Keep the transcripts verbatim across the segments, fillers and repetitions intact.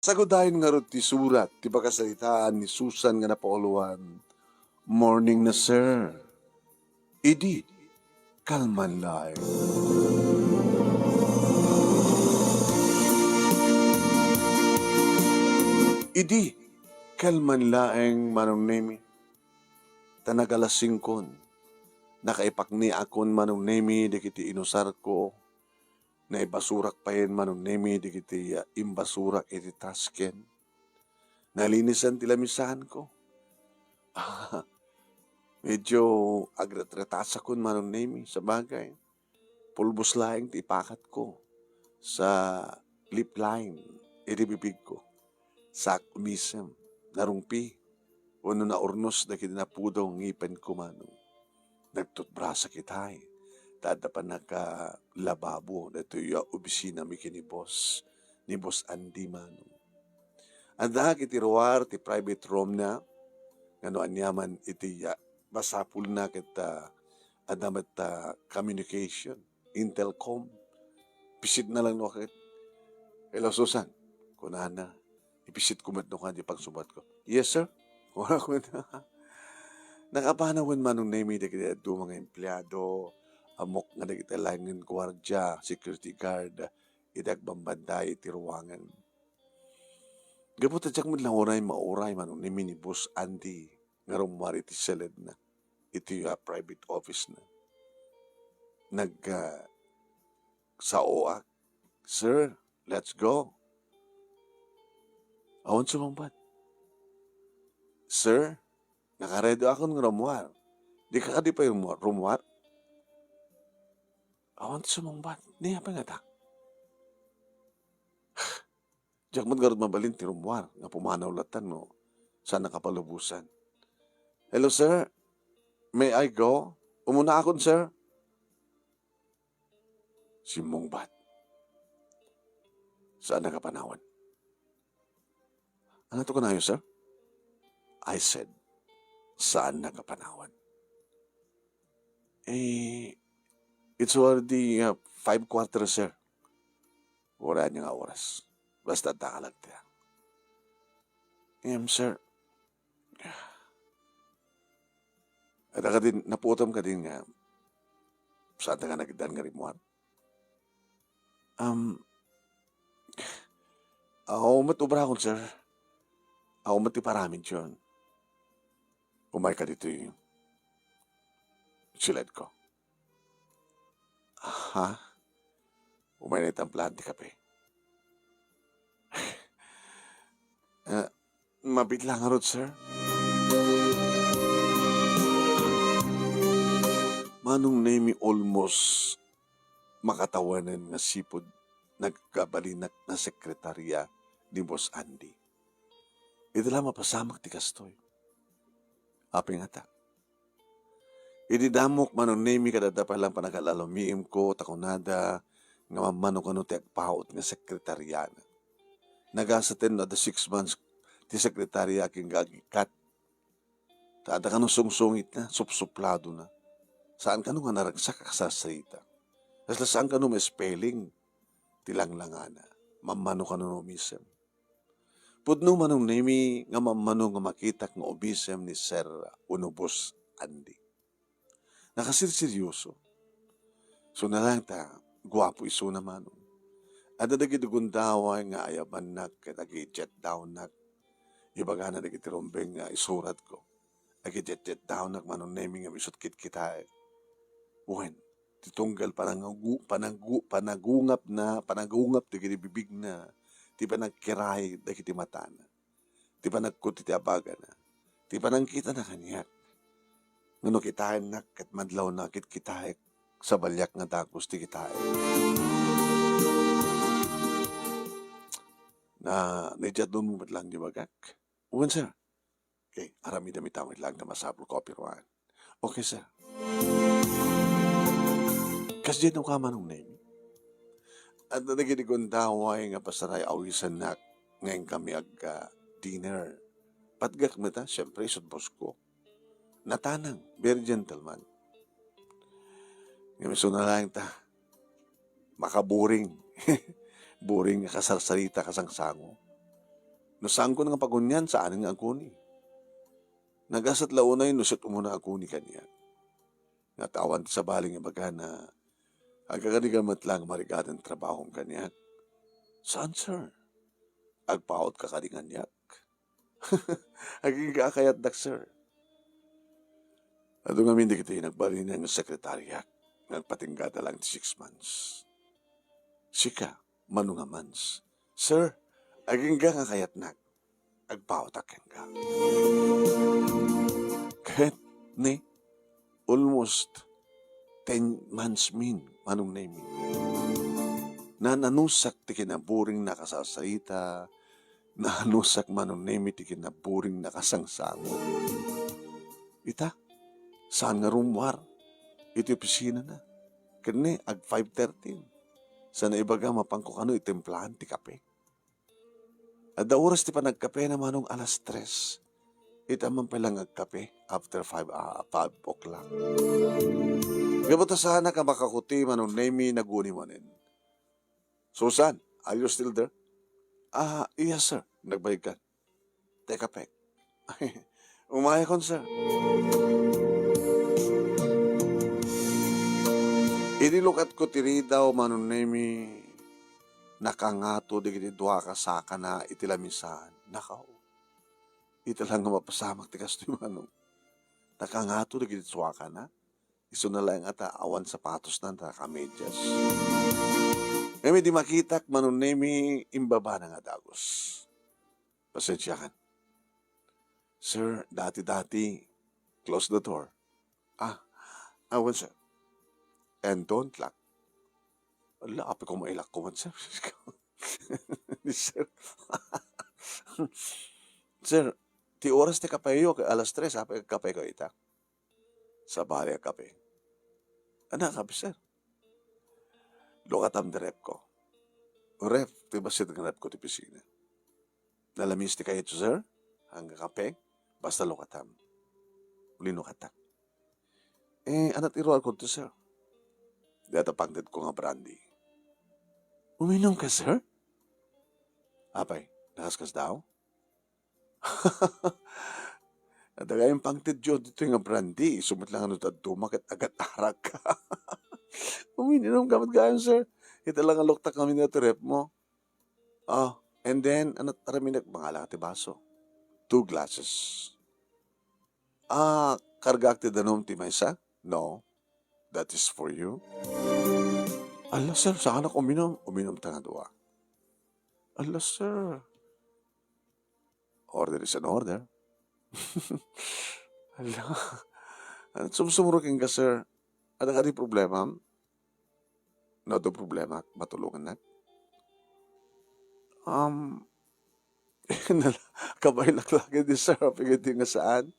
Sagudayen ngarud ti surat ti pakasaritaan ni Susan nga napauluan, "Morning na, sir." Idi, kalman laeng. Idi, kalman laeng, Manong Nemi. Ta nagalasingkon. Nakaipakniakon, Manong Nemi, dagiti inusarko. Naibasurak payen, Manong Nemi, dagiti, ah, imbasurak iti tasken. Nalinisan ti lamisaanko. Medyo agretratasakon, Manong Nemi, sabagay. Pulbos laeng ti ipakatko sa lip line iti bibigko. Saak umisem, narungpi, wenno naurnos dagiti napudong ngipenko, Manong. Nagtutbrasak itay, ta adda pannaka-lababo daytoy a opisina mi ken ni boss, ni Boss Andy, Manong. Addaak iti ruar ti private room na, nga no aniaman iti, ah, masapulna ket, ah, adda met, ah, communication, intercom. Pisitna lang no ket, "Hello, Susan," kunana. Ipisitko met no kadi pagsubadko. "Yes, sir." Wala ko na. Nakapanawen, Manong Nemi, dagiti adu nga empleado, ammok nga dagiti laengen guardia, security guard, iti agbambanday iti ruangan. Gapu ta diak met la uray mauray, Manong Nemi, ni Boss Andy nga rummuar iti seledna, iti, ah, private office na. Nag, ah, saoak, "Sir, let's go." Awan sumungbat. "Sir, nakaready akon nga rummuar. Dika kadi pay rummuar, rummuar?" Awan ti sumungbat. Ni apay ngata? Diak met ngarud mabalin ti rummuar nga pumanaw latta no saan a kapalubosan. "Hello, sir. May I go? Umuna akon, sir." Simmungbat. Saan a kapanawan. "Ania to kanayo, sir?" I said, "Saan a kapanawan." "Eh, it's already, uh, five quarter, sir." Uray ania nga oras. Basta adda ka lang ti, ah. "Em, sir." Adda kadin, napuotam kadin nga, saan ta nga nagdan nga rimmuar? Um, aw met ubrakon, sir. Aw met ti paramidyon. Umay ka ditoy. Siledko. Ha? Umay na itamplahan ti kape. Ah, mabitla ngarud, sir. Manong Nemi, almost makatawanen nga sipud nagkabalinak nga sekretarya ni Boss Andy. Iti la mapasamak ti kastoy. Apay ngata? Idi damok, Manong Nemi, kada adda pay lang panagal-alumiimko, ta kunada nga mammano kano ti agpaut nga sekretariana. Nagasaten no adda six months ti sekretaria ken nga agikkat. Ta adda kano sungsungitna, supsupladona. Saan kano nga naragsak a kasarsarita. Kasla saan kano ma-spelling ti langlangana. Mammano kano no umisem. Pudno, Manong Nemi, nga mammano nga makitak nga umisem ni Sir wenno Boss Andy. Nakasirseryoso. Suna lang ta, guapo isuna, Manong. Adda dagiti gundaway nga ayabannak ket agi-jet downnak. Ibagana dagiti rumbeng nga isuratko. Agi-jet-jet downnak, Manong Nemi, ngem isut' kitkitaek. Wen, ti tunggal panangagu-, panagu-, panagungapna, panagungap dagiti bibigna, ti panagkiraig dagiti matana, ti panagkut iti abagana, ti panangkitana kaniak. Ngem no kitaennak ket madlawna, kitkitaek, sabaliak nga dagus ti kitaek. Na, naijadunmo met lang di bagak? Wen, sir. Okay, aramidem ita met lang ta masapul ko a pirmaan. Okay, sir. Kasdiay no ka, Manong Nemi. Adda dagiti gundaway nga pasaray awisannak nga inkami agga-dinner. Patgak met, a, siempre, isut' boss ko. Natanang, very gentleman. Ngem isuna laeng ta, makaboring. Boring nga kasarsarita, kasangsango. No saanko nga pagunian, saanen nga aguni. Nagasat la unay no siak umuna aguni kaniak. Nga awan ti sabali nga ibagana, agkakadi ka met la nga marigaten trabahom kaniak. Saan, sir? Agpaotka kadi kaniak? Agingga a kayatdak, sir. Adu ngamin dagiti nagbalin nga sekretariak nga agpatinggada lang ti six months. Sika, Manong a months. Sir, agingga nga kayatnak. Agpaotak kenka. Ket ni, almost ten months min, Manong Nemi. Nananusak ti kinaburing nakasarsarita, nananusak, Manong Nemi, ti kinaburing nakasangsango. Ita, saan nga rummuar iti opisinana. Ket ni, ag five thirteen. Sa naibaga, mapanko kano itimplahan ti kape. Adda oras ti panagkapena, Manong, alas tres. Ita man pay lang agkape after five, ah, five o'clock. Gapu ta saanak a makakuti, Manong Nemi, naguni manen. "Susan, are you still there?" "Ah, yes, sir." Nagbaligkan. "Take a peek." Umayakon, sir. Idi lukatko ti ridaw, Manong Nemi, nakangato dagiti dua a kasakana iti lamisaan. Nakaw. Ita lang nga mapasamak ti kastoy, Manong. Nakangato dagiti suakana. Isuna laeng a ta awan sapatosna ta kamedyas. Ngem idi makitak, Manong Nemi, imbabana nga dagus. Pasensiakan. "Sir, dati-dati, close the door." "Ah, awan, sir." "And don't lock." "Ala, apay ko mailak ko man, sir." Ni sir. "Sir, ti oras ti kapeyo, alas tres, apay kape ko ita?" Sabali a kape. "Ania kape, sir?" "Lukatam ti ref ko." Ref, ti bassit nga ref ko ti opisina. "Nalamis ti kayatyo, sir? Ania kape? Basta lukatam." Uli lukatak. "Eh, ania ti ruarko dito, sir?" "Dayta pangted ko nga brandy." "Uminom ka, sir?" "Apay, nakaskas daw?" "Adda gayam pangtedyo ditoy nga brandy, isu met lang no dadduma ket agat-arak ka." "Uminom ka met gayam, sir. Ita lang nga luktak ngamin nga ti ref mo." "Ah, and then, ania ti aramidek?" "Mangala ka ti baso." "Two glasses." "Ah, kargaak ti danum ti maysa?" "No, that is for you." "Ala, sir, saanak uminom." "Uminom ta nga dua." "Ala, sir." Order is an order. Hala. Ania ti sumsumro kenka, sir? Adda kadi problema? No, adda problema, matulongannak. Um, nala-, kabaelak la ketdi, sir, apay ketdi nga saan.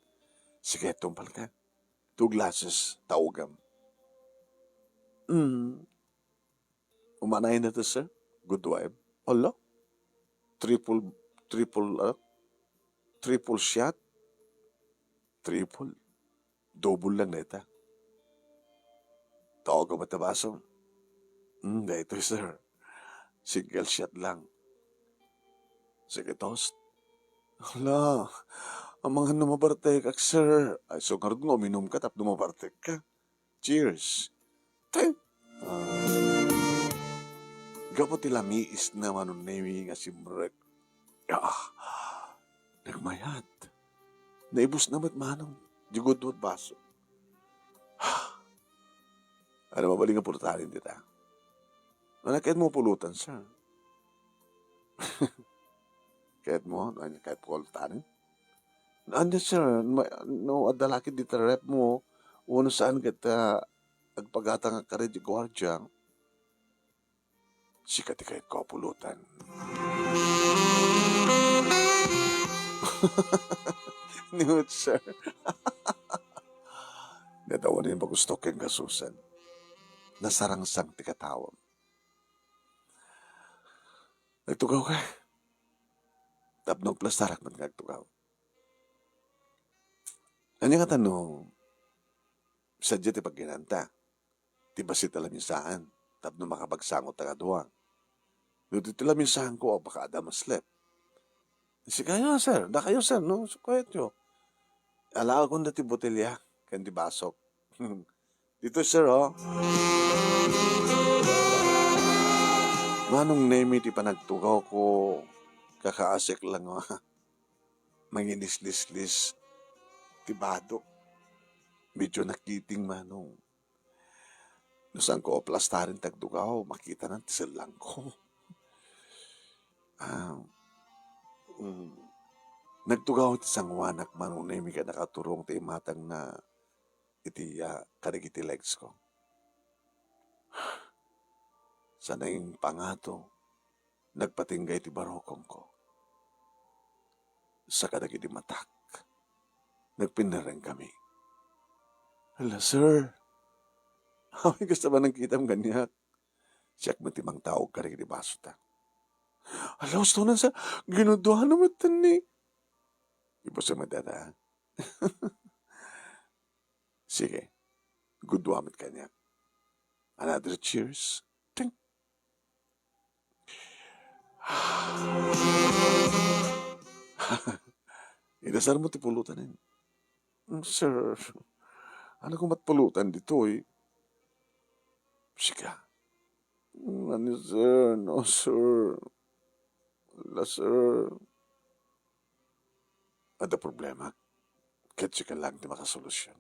Sige, tungpalka. Two glasses, taogam. Mm. Umanay na to, sir. Good wife. Hala? Triple, triple, ah, triple shot? Triple? Double lang neta. Taogam ta baso. Hmm, daytoy, sir. Single shot lang. Sige, toast. Hala, amangan no mabartekak, sir. Ay, so ngarud nga uminum ka tapno mabartek ka. Cheers. Ting! Ah. Gapu ti lamiisna, Manong Nemi, nga simrek. Ah, nagmayat. Naibusna met, Manong. Di gudwat baso. Ania mabalin nga pulutan dita? Ania kayatmo pulutan, sir? Kayatmo? Ania kayatmo pulutan? Ania, sir, ma-, no adda la ketdi ti ref mo, wenno saan ket, ah, agpagatangak kadi ti guardia. Sika ti kayatko a pulutan. Ni sir. Natawanen, magusto kenka, Susan. Nasarangsang ti katawam. Nagtugaw ka? Tapno plastarak met nga agtugaw. Ania ngata no sadiay ti pagkinanta? Ti bassit a lamisaan, tapno makapagsango ta kadua. No ditoy lamisaanko, baka adda maslep. Sikayo, sir. Dakayo, sir, no? Sukayatyo. Alaekon dati botelya ken ti basok. Dito, sir, oh. Manong Nemi ti panagtugawko, kakaasek lang, oh. Manginislislis ti badok. Medyo nakiting, Manong. No saanko plastaren ti agtugaw, makitanan ti sellangko. Ah, mm, nagtugaw ti sangoanak, Manong Nemi, ket nakaturong ti imatangna iti, ah, kadagiti legs ko. Sa nangpangato, nagpatingga iti barukongko. Sa kadagiti matak, nagpinerreng kami. "Hala, sir. Amin kasta ba nagkitam kaniak?" Siak met ti mangtaog kadagiti basota. "Hala, ustonan, sir. Ginuduano met ni." Ibusem met data. Sige. Gudua met kaniak. Another cheers. Ting. Inasar mo ti pulutan, eh. "Mm, sir, ano ko mat pulutan ditoy?" Sika. "Mm, ano, sir? No, sir. Wala, sir." Adda problema. Ket sika lang ti makasolusion.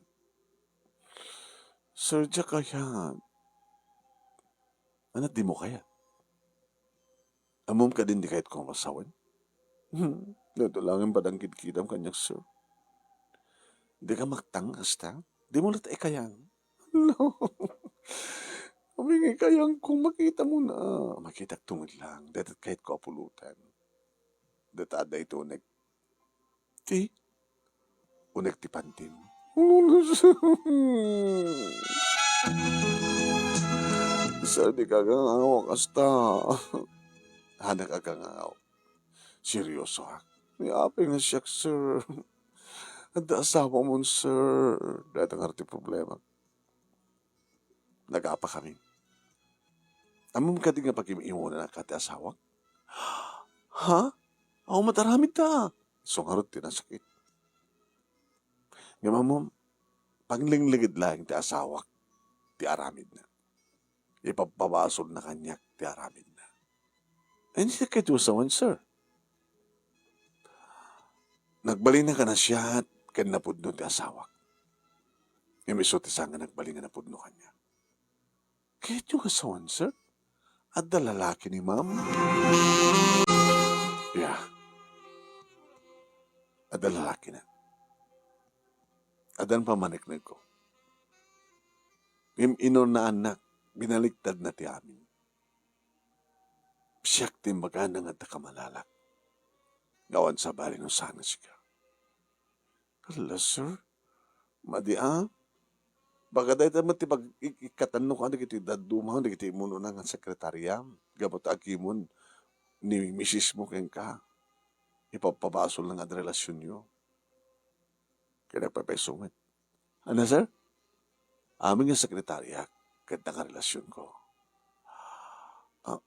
"Sir, diak kayat." "Ano dimo kayat? Ammom kadin di kayatko nga sawen?" "Hmm, daytoy laeng padangkidkidam kaniak, sir." "Dika maktang kasta? Dimo latta ikayang." "No. Amin nga ikayangko, makitamo na." "Makitak tumid lang. Dayta kayatko a pulutan. Dayta adda iti unek." Ti? Unek ti pantim. Sir, dika agangawa kasta. Hanak agangaw. Seryosoak. Ni apay nga siak, sir. Adda asawamon, sir. Dayta ngarud ti problema. Nagapa kami. "Ammom kadi nga pagim-imonanka ti asawak?" "Ha? Awan met aramidta." Isu ngarud ti nasakit. "Ngem ammom, panglingligid laeng ti asawak ti aramidna. Ipabpabasolna kaniak ti aramidna." "Ania kayatyo a sawen, sir?" "Nagbalinna kaniak ket napudno ti asawak. Ngem isu ti saan nga nagbalin nga napudno kaniak." "Kayatyo nga sawen, sir? Adda lalaki ni ma'am?" "Yeah. Adda lalakina. Addan pammaneknekko. Ngem inurnaannak, binaliktadna ti amin. Siak ti imbagana nga adda kamalalak. Nga awan sabali no saan nga sika." "Hala, sir. Madi a. Baka dayta met ti pag-, ik-, ikkatanno ka dagiti dadduma, dagiti imunona nga sekretaria, gapu ta agimon ni misismo kenka. Ipabpabasolna nga adda relasionyo." Ket nagpaypayso met. "Ania, sir?" "Amin nga sekretaria ket nakarelasionko." "Ah,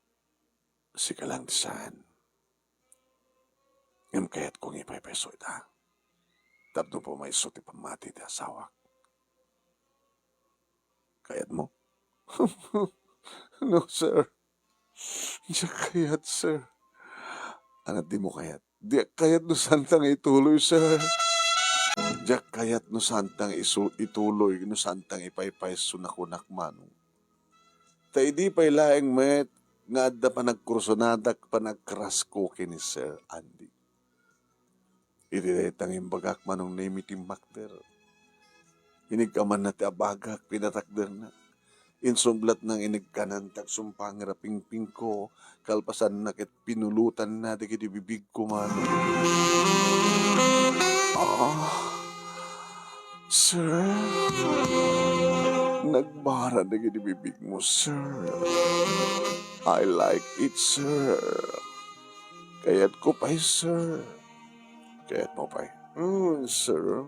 sika lang ti saan. Ngem kayatko nga ipaypayso ita. Tapno pamayso ti pammati ti asawak." "Kayatmo?" "No, sir. Diak kayat, sir." "Ania dimo kayat?" "Diak kayat no saanta nga ituloy, sir. Diak kayat no saanta nga isu-, ituloy, no saanta nga ipaypayso na kunak, Manong. Ta idi pay laeng met nga adda panagkursonadak, panagkrasko ken ni Sir Andy. Iti dayta nga imbagak, Manong Nemi, timmakder. Inigkamanna ti abagak, pinatakderna. Insublatna nga inigkanan ti agsumpangir a pingpingko, kalpasanna ket pinulutanna dagiti bibigko, Manong." "Ah, sir, nagbara dagiti bibigmo, sir. I like it, sir. Kayatko pay, sir." "Kayatmo pay?" "Mm, sir.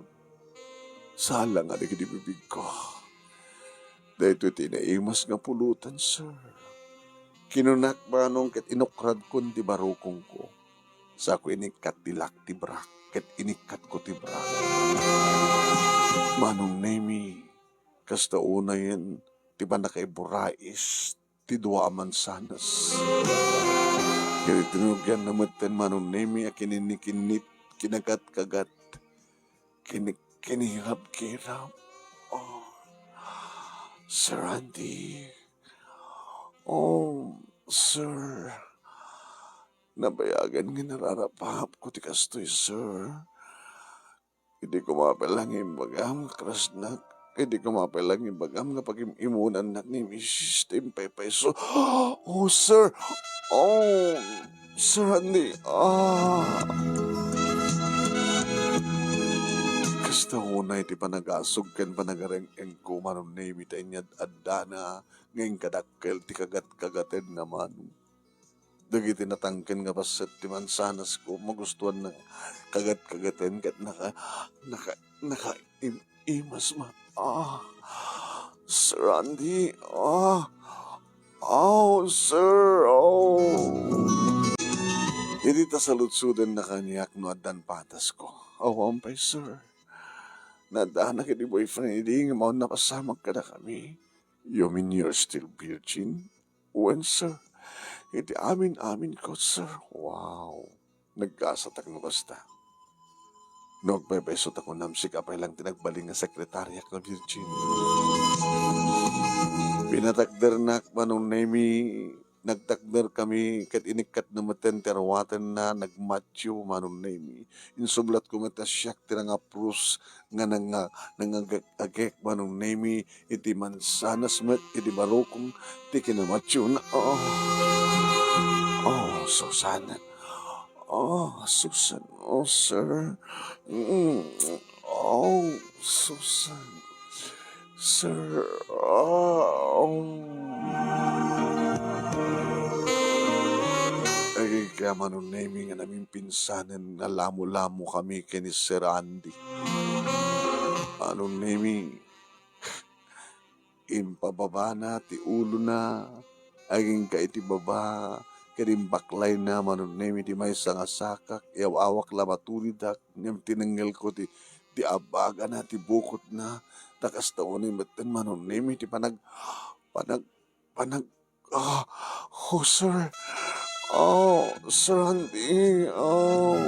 Sala nga dagiti bibigko. Daytoy ti naimas nga pulutan, sir." Kinunak, Manong, ket inukradkon ti barukongko. Sa ko inikkat ti lock ti bra, ket inikkatko ti bra. Manong Nemi, kasta unayen ti pannakaiburais ti dua a mansanas. Ket tinugyanna metten Manong Nemi a kininikinnit, kinagatkagat, kini-, kinirabkirab. Oh, Sir Randy. Oh, sir. Nabayagen nga nararapahapko ti kastoy, sir. Idi ko mapay lang imbagam nga krasnak, idi ko mapay lang imbagam nga pagim-imunannak ni misis ti impaypayso. Oh, sir! Oh, Sir Randy! Ah! Kasta unay ti panagasog ken panagareng-engko, Manong Nemi, ta inyad-addana nga inkadakkel ti kagat-kagatenna, Manong. Dagiti natangken nga bassit ti mansanasko, magustuanna nga kagat-kagaten ket naka-, naka-, nakaim-imas man. Ah, Sir Randy, ah, oh, sir, oh. Idi ta saludsodennaka kaniak no addan patasko. Awan pay, sir. Naddanak iti boyfriend idi nga mauna pasamak kadakami. You mean you're still virgin? Wen, sir. Iti amin-aminko, sir. Wow. Nagkasatak no kasta. No agpaypayso ta kunam, sika pay lang ti nagbalin nga sekretariak nga virgin. Pinatakdernak, Manong Nemi, nagtakderkami, ket inikkatna metten ti aruatenna, nagmatio, Manong Nemi. Insublatko met a siak ti nangaprus nga nanga-, nangagek-agek, Manong Nemi, iti mansanas met iti barukong ti kinamationa. Oh. Oh, Susan. Oh, Susan. Oh, sir. Mm. Oh, Susan. Sir. Oh. Agingga, Manong Nemi, nga namimpinsanen nga lamo-lamo kami ken ni Sir Randy. Manong Nemi, impababana ti ulona agingga iti baba, ket imbaklayna, Manong Nemi, ti maysa nga sakak, iyaw-awak la maturidak, ngem tinengngelko ti, ti abagana, ti bukotna, ta kasta unay metten, Manong Nemi, ti panag-, panag-, panag-, ah, oh, sir. Oh, Sir Randy, oh.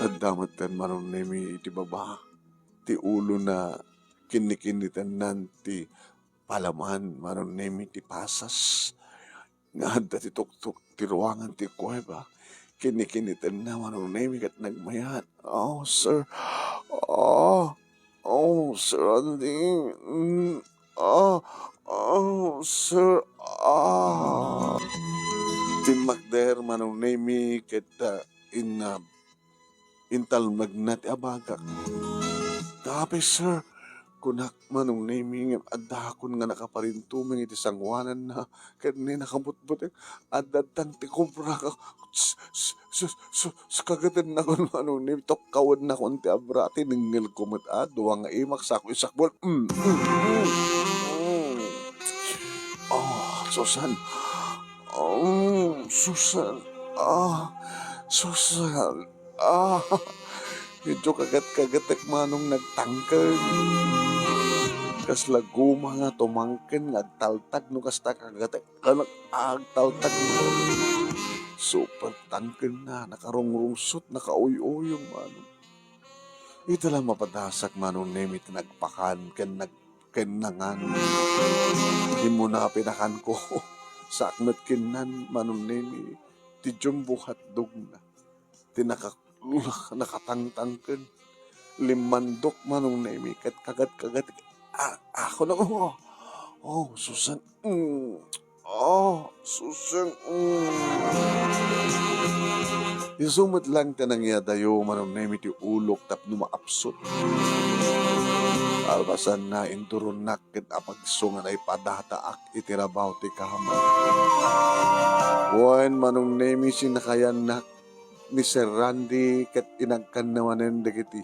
Adda metten, Manong Nemi, iti baba ti ulona, kinnikinnitennan ti palaman, Manong Nemi, ti pasas nga adda ti tuktok ti ruangan ti kuweba. Kinnikinnitenna, Manong Nemi, ket nagmayat. Oh, sir. Oh, oh, Sir Randy. Mm, ah, oh, sir. Ah. Timmakder, Manong Nemi, ket, ah, in, ah, intalmagna ti abagak. Tapay, sir, kunak, Manong Nemi, ngem addakon nga nakaparintumeng iti sangoananna, ket ni nakabutbuteng, adda tang ti kobra. S-, s-, s-, s-, s-, kagatennakon, Manong Nemi, tukkawennakon ti abra, tinengngelko met, a, dua nga imak, sako isakbol. Mm, mm, mm, mm. Oh, Susan. Oh, Susan. Ah, Susan. Ah, medyo kagat-kagatek, Manong, nagtangken. Kasla guma nga tumangken nga agtaltag no kasta kagatek, anak, agtaltag, Manong. Super tangken na, nakarungrungsot, nakauy-uyong, Manong. Ita la mapadasak, Manong Nemi, ti nagpakan ken nag-, ken nangan. Immuna pinakanko. Sakmet kinnan, Manong Nemi, ti jumbo hotdog na. Ti naka-, nakatangtangken. Limmandok, Manong Nemi, ket kagat-kagat. Ah, ako na, oh. Oh, Susan. Mm. Oh, Susan. Mm. Isu met lang ti nangyadayo, Manong Nemi, ti ulok tapno maapsut. Kalpasanna, induronnak ket apagso nga naipadataak iti rabaw ti kama. Wen, Manong Nemi, sinakayannak ni Sir Randy ket inagkanna manen dagiti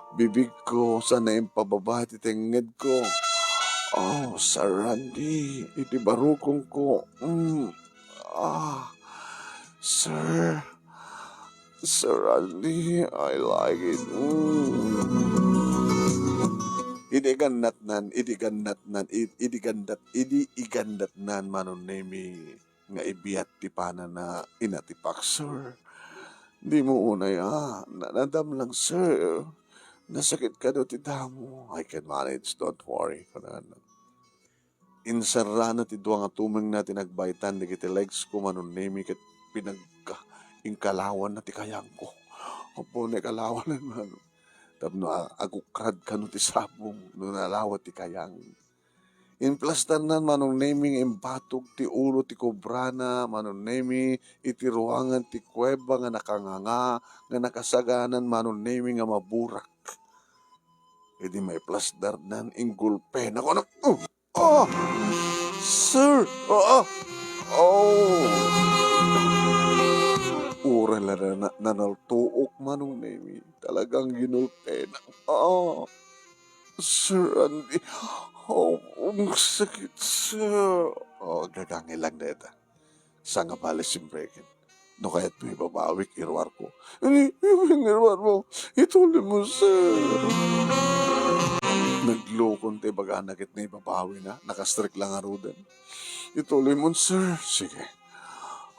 bibigko sa naimpababa ti tengngedko. Oh, Sir Randy, iti barukongko. Mm. Ah. Sir, Sir Andy, I like it. Mm. Idi gannatnan, idi gannatnan, i-, idi gandat, idi igannatnan, Manong Nemi, nga ibiat ti panana, inatipak, "Sir, di mo unay, ah, na-, nadam lang, sir. Nasakit kano ti damo." "I can manage, don't worry," kunana. Inserrana ti dua nga tumengna ti nagbaitan dagiti legs ko, Manong Nemi, ket pinagka-, inkalawanna ti kayangko. Apo, naikalawanan, Manong. Tapno a-, agukrad kano ti sabong no nalawa ti kayang. Inplastarnan, Manong Nemi, nga imbatog ti ulo ti kobrana, Manong Nemi, iti ruangan ti kuweba nga nakanganga, nga nakasaganan, Manong Nemi, nga maburak. Idi maiplastarnan, inggulpena, kunana, "Uh!" "Ah! Sir! Ah! Oh!" Uray la na-, nanaltuok, Manong Nemi. Talagang ginulpena. "Ah! Sir Andy! Oh, ang sakit, sir!" Oh, gagangi lang deta. Sangabali, simreken. "No kayatmo, ibabawik, iruarko." "Ni, ni, iruar mo. Ituloy mo, sir." Naglukon ti ibagana ket naibabawina. Nakastrek la ngaruden. "Ituloy mo, sir." "Sige."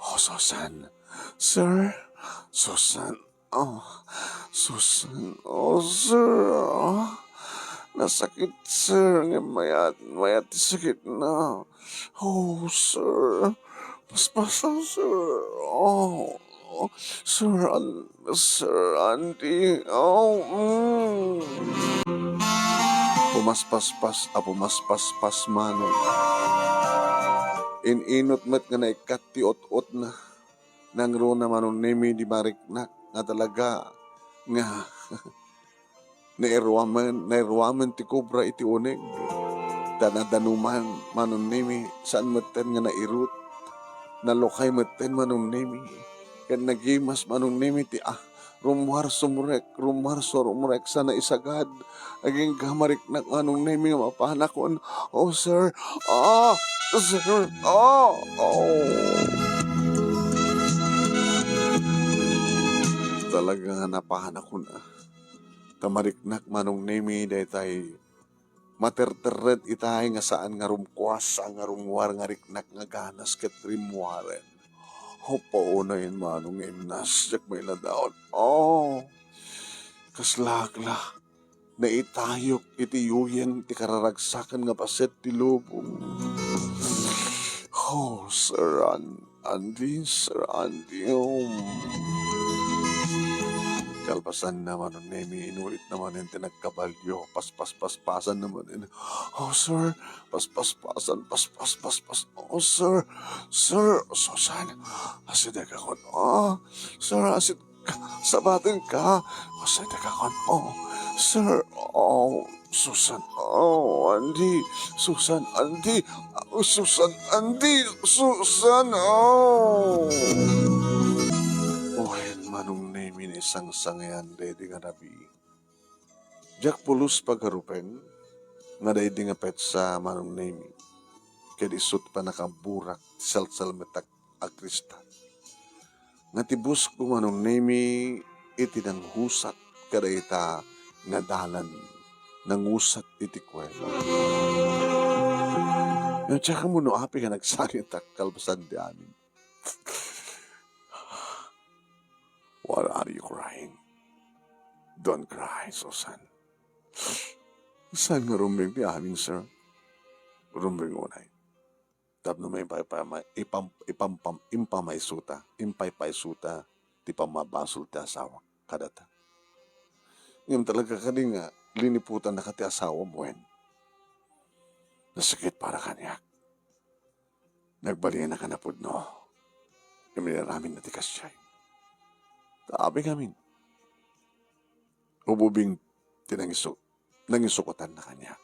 "Oh, Susan." "Sir?" "Susan." "Oh, Susan. Oh, sir. Oh, nasakit, sir. Ngem mayat, mayat ti sakitna." "Oh, sir. Paspasan, sir. Oh, Sir An-, Sir Andy. Oh, mm." Pumaspaspas a pumaspaspas, Manong. In-inut met nga naikkat ti ot-otna. Nangruna, Manong Nemi, di mariknak nga talaga nga nairuamen, nairuamen ti kobra iti uneg. Ta nadanuman, Manong Nemi, saan metten nga nairut. Nalukay metten, Manong Nemi. Ket nagimas, Manong Nemi, ti, ah, rummuar sumrek, rummuar surumrek, sa naisagad. Agingga mariknak, Manong Nemi, nga mapanakon. Oh, sir. Ah, sir. Ah, oh. Talaga nga napanakon, ah. Ta mariknak, Manong Nemi, daytay materterret itay nga saan nga rumkuas, saan nga rummuar nga riknak nga ganas ket rimmuaren. Apo, unayen, Manong, nga imnas, diak mailadawan. Oh, kasla, kasla. Naitayok iti yuyeng ti kararagsakan nga paset ti lubong. Oh, Sir An-, Andy, Sir Andy, um. Kalpasanna, Manong Nemi, inulitna manen ti nagkabalio. Paspas-paspasanna manen. Oh, sir, paspas-pasan, paspas-paspas. Oh, sir, sir, Susan, asidegakon. Oh, sir, asid-, sabatenka. Asidegakon. Oh, sir, oh, Susan, oh, Andy, Susan, Andy, oh, Susan, Andy, Susan, oh. Wen, Manong Nemi, naisangsangayan daydi nga rabii. Diak pulos pagarupeng nga daydi nga petsa, Manong Nemi, ket isut' pannakaburak ti salsalmetak a kristal. Nga ti busko, Manong Nemi, iti nangusat kadayta nga dalan, nangusat iti kuweba. Nga diak ammo no apay nga nagsakitak kalpasan ti amin. What are you crying? Don't cry, Susan. Saan nga rumbeng ti amin, sir? Rumbeng unay. Tapno maipaipama-, ipam-, ipampam-, impamaisuta, impaypaysuta ti pammabasol ti asawak kadata. Ngem talaga kadi nga liniputannaka ti asawam wen? Nasakit para kaniak. Nagbalinaka a napudno. Ngem inaramidna ti kasdiay. Ta apay ngamin, ububing ti nangisu-, nangisukotanna kaniak.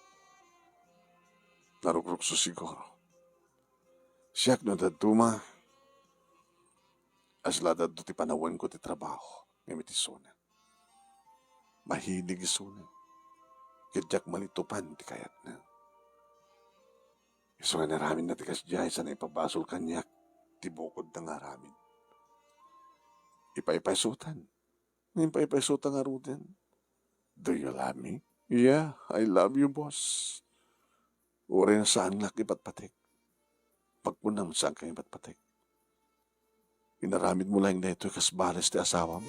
Narugrukso siguro. Siak no dadduma, asla daddo ti panawenko ti trabaho, ngem iti isuna. Mahilig isuna. Ket diak malitupan ti kayatna. Isu nga inaramidna ti kasdiay, sa naipabasol kaniak ti bukodna nga aramid. Ipaypaysutan. Impaypaysuta ngaruden. "Do you love me?" "Yeah, I love you, boss." Uray saan nga ipatpatek. Pagkunam, saan ka ipatpatek. Inaramid mo laeng daytoy kas balis ti asawam.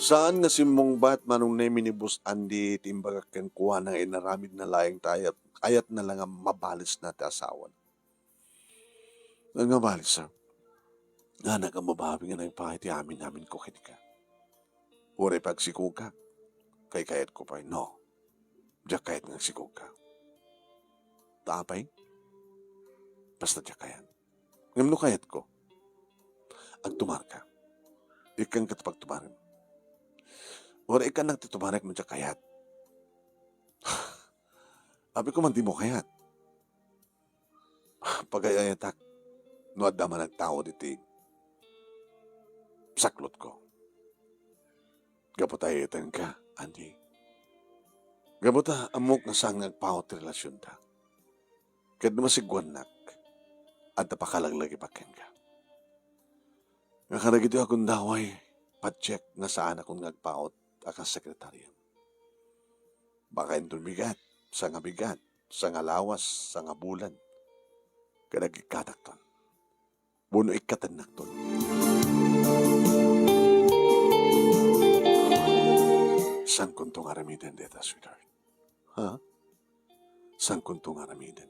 Saan nga simmungbat, Manong Nemi, ni Boss Andy ti imbagak kenkuana nga inaramidna laeng ta ayat, ayatna la nga mabalisna ti asawana. Nga balik, sir. Nga nagamabawi nga naipa iti amin-aminko kenka. Uray pagsikogka, kaykayatko pay. No. Diak kayat nga agsikogka. Ta apay? Basta diak kayat. Ngem no kayatko, agtumarka. Ikkan ket pagtumarem. Uray ikkannak ti tumarek no diak kayat. Apay ko man dimo kayat. Pagay-ayatak no adda man agtaud iti saklotko. Gapu ta ay-ayatenka, Andy. Gapu ta ammok nga saan nga agpaut ti relasionta. Ket no masigguannak, adda pakalaglagipak kenka. Nga kadagiti agundaway, patiek nga saanakon nga agpaut a kas sekretariam. Baka inton bigat, sangabigat, sangalawas, sangabulan, ket agikkatakton. Wenno ikkatennakton. Saankonto nga aramiden dayta, sweetheart. Ha? Saankonto nga aramiden.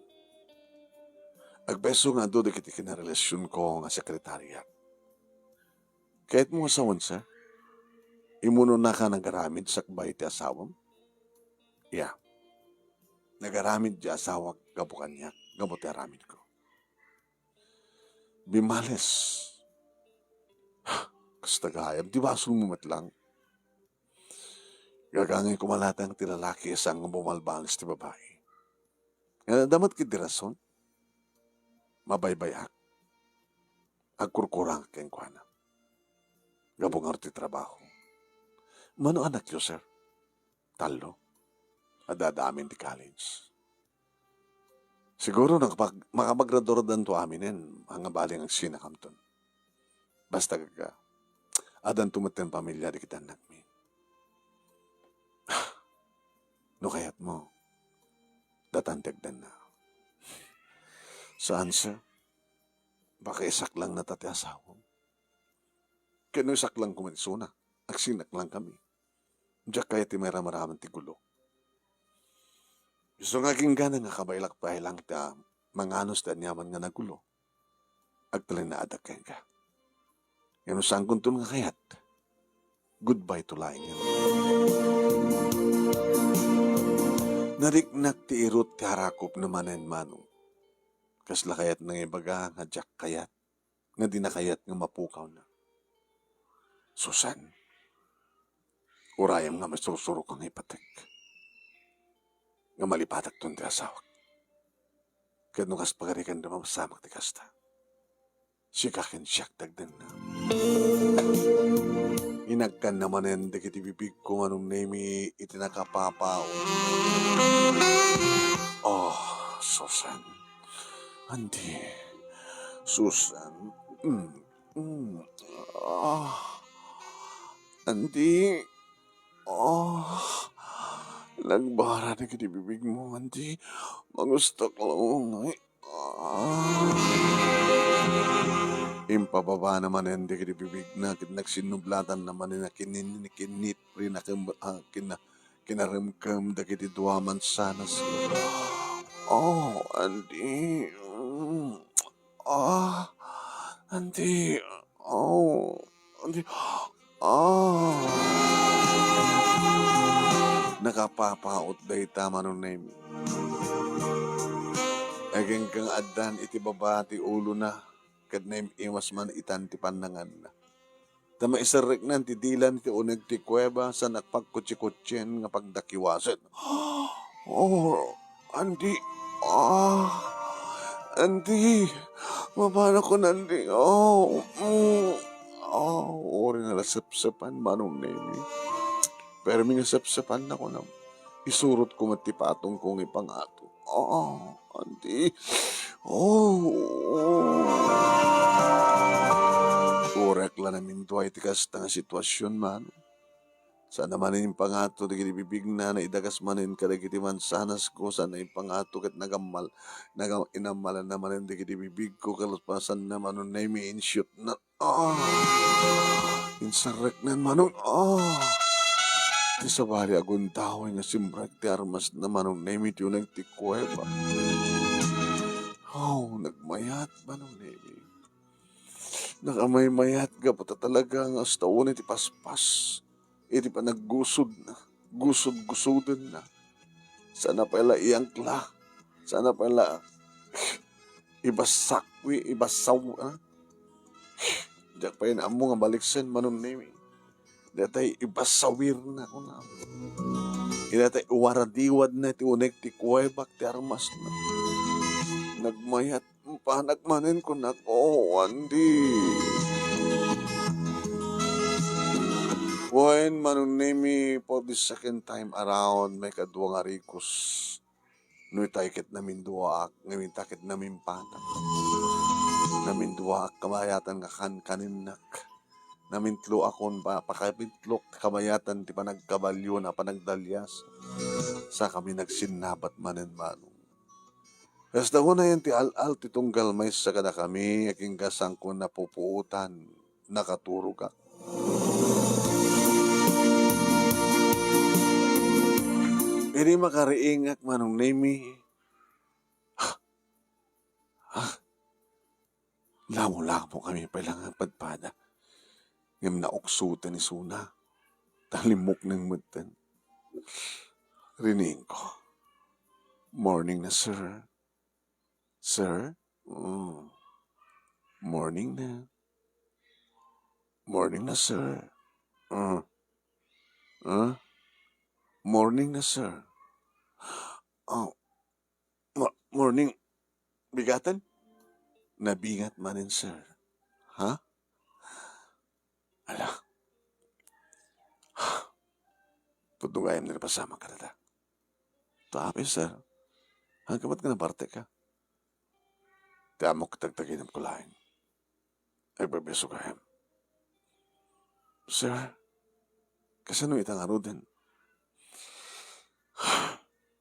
Agpayso nga adu dagiti kinarelasionko nga sekretariak. Kayatmo nga sawen, sir? Immunonaka nga agaramid sakbay ti asawam? Ya. Nagaramid ti asawak gapu kaniak, gapu ti aramidko. Bimales. Kasta gayam, ti basolmo met lang. Gagangay ko malatang ti lalaki, saan nga bumalbalis ti babai. Nga adda met ketdi rason. Mabaybay-ak. Agkurkurangak kenkuana. Gapu ngarud ti trabaho. Mano anakyo, sir? Tallo. Adda-adda amin ti college. Siguro nakapag-, makapaggraduardanto aminen, nga bali nga agsinakamton. Basta gaga, addanto met ti pamilia dagiti annakmi. No kayatmo, datan ti agdanna. Saan, sir? Baka isaklangnata ti asawam. Ket no isaklangko met isuna, agsinaklang kami. Diak kayat ti mairamaraman ti gulo. Isu nga aginggana nga kabaelak pay lang ta manganos ti aniaman nga nagulo. Agtalinaedak kenka. Ngem no saankonton nga kayat, goodbye to lying. Nariknak ti irut ti arakop na manen, Manong. Kasla kayatna nga ibaga nga diak kayat, nga dina kayat nga mapukawna. Susan, urayem nga maisursurok nga ipatek nga malipatakton ti asawak. Ket no kas pagarikan da mapasamak ti kasta, sika ken siak ti agdanna. Inagkanna manen dagiti bibigko, Manong Nemi, iti nakapapaw. Oh, Susan. Andy. Susan. Mm, mm. Ah. Andy. Oh. Nagbara dagiti bibigmo, Andy. Mangustok lang. Ah. Impababana manen dagiti bibigna ket nagsinnublatan manen a kinini-, kinitri na ken-, ah, kina-, kinaremkem dagiti dua mansanas. Oh, Andy. Mm. Ah, Andy. Oh, Andy. Ah. Nakapapaut dayta, Manong Nemi. Agingkang addan iti baba ti ulona, ket naim-imas man itan ti pannanganna. Ta maiserreknan ti dilan iti uneg ti kuweba, sa nagpagkutsi-kutsien nga pagdakiwasen. Oh, Andy. Ah, Andy. Mapanakon, Andy. Oh, mm. Oh, uray nga la sepsepan, Manong Nemi. Permi nga sepsepan na kunam. Isurotko met ti patongko nga ipangato. Oh, andi. Oh. Uray ak la namindua iti kasta nga situasion, Manong. Saanna manen impangato dagiti bibigna, naidagas manen kadagiti mansanasko, saanna impangato ket nagammal-, naga-, inammalanna manen dagiti bibigko, kalpasanna, Manong Nemi, insyotna. Ah! Insarreknan, Manong. Ah! Ti sabali, agundaway nga simrek ti armasna, Manong Nemi, ti uneg ti kuweba. Oh, nagmayat, Manong Nemi. Nakamaymayat gapu ta talaga nga astaon iti paspas, iti panaggusodna, gusod-gusodenna. Saanna pay la iyangkla. Saanna pay la ibasakwi, ibasaw, ah. Diak pay naammo nga baliksen, Manong Nemi. Daytay ibasawirna, kunam. Daytay iwaradiwadna iti uneg ti kuwebak ti armasna. Nagmayat, panak manen kunak, "Oh, andi." Wen, Manong Nemi, for the second time around, maikadua nga rikus. No itay ket naminduaak, ngem ita ket namimpatak. Naminduaak kabayatan nga kankanennak. Namintloakon pa, pakamintlok kabayatan ti panagkabalio a panagdalias. Sakami nagsinnabat manen, Manong. Kasta unayen ti al-al ti tunggal maysa kadakami, agingga saanko napupuotan, nakaturogak. Idi makariingak, Manong Nemi, ah, ah, lamulamo kami pay la nga padpada. Ngem nauksoten isuna. Ta limmukneng metten. Riniingko. "Morning na, sir." "Sir?" "Mm. Morning na." "Morning na, sir." "Mm. Ah? Morning na, sir." "Oh, mo-, morning, Bigatan?" "Nabingat manen, sir." "Ha?" "Ala. Pudno gayam ni pasamak kadata." "Ta apay, sir? Haanka met nga nabartek, a?" "Ti ammok tagtaginamko laeng. Agpaypayso gayam." "Sir, kasano ita ngaruden?"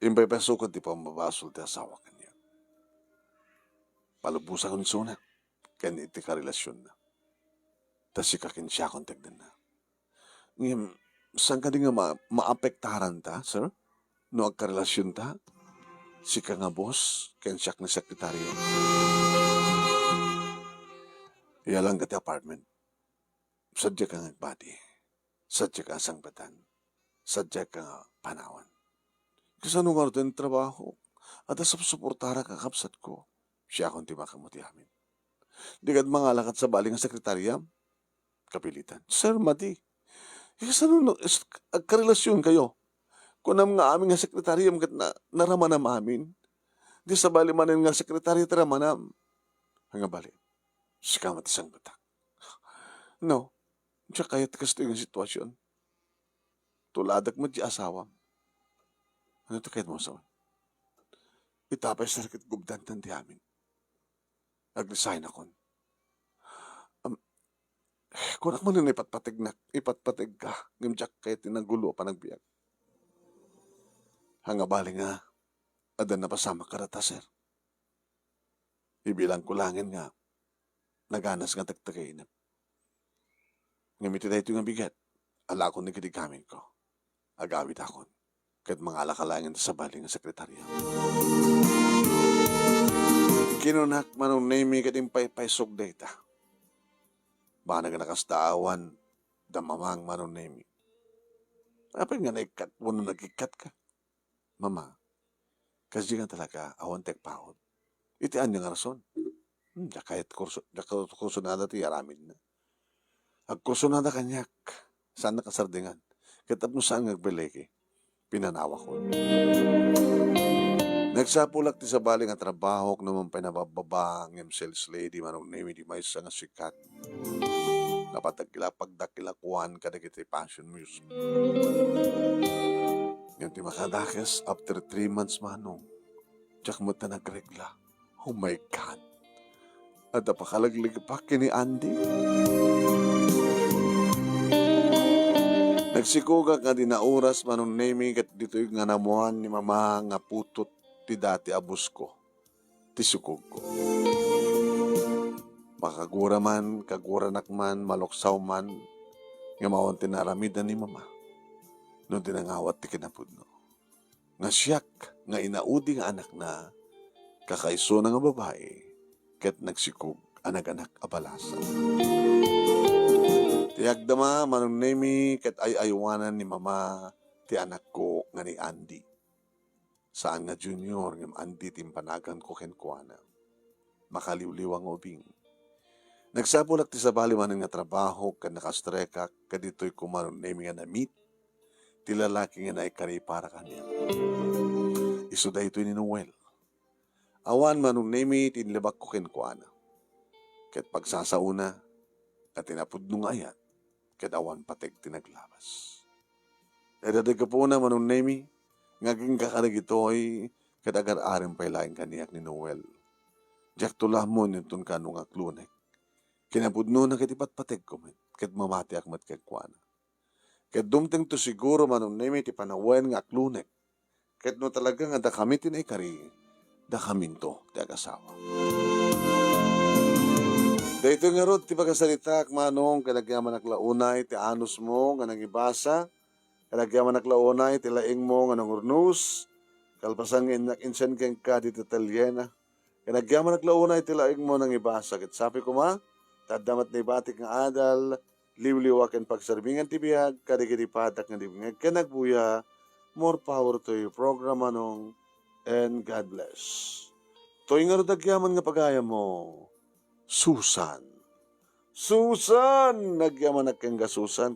"Impaypaysokon ti pammabasol ti asawak kaniak. Palubosanko isuna ken iti karelasionna. Ta sika ken siakon ti agdanna." "Ngem, saan kadi nga ma-, maapektaranta, sir? No agkarelasionta, sika nga boss, ken siak nga sekretaryo. Iyalanka ti apartment. Sadiaka nga agbati. Sadiaka a sangpetan. Sadiaka nga panawan. Kasano ngaruden ti trabaho? Adda supsuportarak a kabsatko. Siakon ti makaammo ti amin. Dika mangala ket sabali nga sekretariam?" Kapilitan. "Sir, madi. Kasano no, is-, agkarelasionkayo? Kunam nga amin nga sekretariam ket na-, naramanam amin. Di sabali manen nga sekretaryo ti ramanam." "Nga bali, sika met ti sangpetak." "No, diak kayat ti kastoy nga situasion. Tuladak met ti asawam." "Ano ti kayatmo a sawen?" "Ita pay, sir, ket gubdantan ti amin. Ag-resignakon." "Am, kunak manen ipatpategnak, ipatpategka, ngem diak kayat ti nagulo a panagbiag." "Nga bali nga, adda napasamak kadata, sir. Ibilangko laengen nga naganas nga tagtagainep. Ngem iti daytoy nga bigat, alakon ni kadigaminko. Agawidakon, ket mangalaka laengen ti sabali nga sekretaryo." Kinunak, Manong Nemi, ket impaypaysok dayta. Banag a nakasdaawan da Mamang, Manong Nemi. "Apay nga naikkat wenno nagikkatka?" "Mama, kasdi nga talaga, awan ti agpaut. Iti ania nga rason?" "Hmm, diak kayat kurso-, diak kursunada ti aramidna. Agkursunada kaniak, saanna kasardingan. Ket tapno saan nga agbaligi, pinanawakon." Nagsapulak ti sabali nga trabahok, no man pay nababbaba, ngem sales lady, Manong Nemi, ti maysa nga sikat. Napatagkilapagdakkel a kuan kadagiti fashion music. Ngem ti makadakes, after three months, Manong, Diak met ta nagregla. Oh my God! Adda pakalaglegepak ken ni Andy. Nagsikogak nga di naoras, Manong Nemi, ket ditoy nga naammoan ni Mama nga putot ti dati a busko ti sikogko. Makagura man, kaguranak man, maluksaw man, ngem awan ti naaramiden ni Mama no di nangawat ti kinapudno. Nga siak nga inaudi nga anakna, kakaisuna nga babai, ket nagsikog a naganak a balasa. Ti agdama, Manong Nemi, ket ay-aywanan ni Mama ti anakko nga ni Andy. Saan nga Junior, ngem Andy ti impanaganko kenkuana. Makaliwliwa nga ubing. Nagsapulak ti sabali manen nga trabaho ken nakastrikak, kaditoy ko, Manong Nemi, nga na-meet ti lalaki nga naikari para kaniak. Isu daytoy ni Noel. Awan, Manong Nemi, ti inlibakko kenkuana. Ket pagsasaona, nga ti napudno nga ayat, ket awan pateg ti naglabas. Dayta ti gapuna, Manong Nemi, nga agingga kadagitoy, ket agar-arim pay laeng kaniak ni Noel. Diakto la ammo inton kaano nga aklunek. Kinapudnona ket ipatpategko met, ket mamatiak met kenkuana. Ket dumtengto siguro, Manong Nemi, ti panawen nga aklunek. Ket no talaga nga dakami ti naikari, dakaminto ti agasawa. Daytoy ngarud ti pakasaritaak, Manong, ket agyamanak la unay ti anusmo nga nangibasa, ket agyamanak la unay ti laingmo nga nangurnos, kalpasan nga innak insien kenka ditoy atelyena. Ket agyamanak la unay ti laingmo nangibasa, ket sapay koma, ta adda met naibatik nga adal, liwliwa ken pagserbingan ti biag kadagiti padak nga dumngeg ken agbuya. More power to your program, Manong, and God bless. Toy ngarud agyaman nga pagayammo, Susan. Susan! Agyamanak kenka, Susan,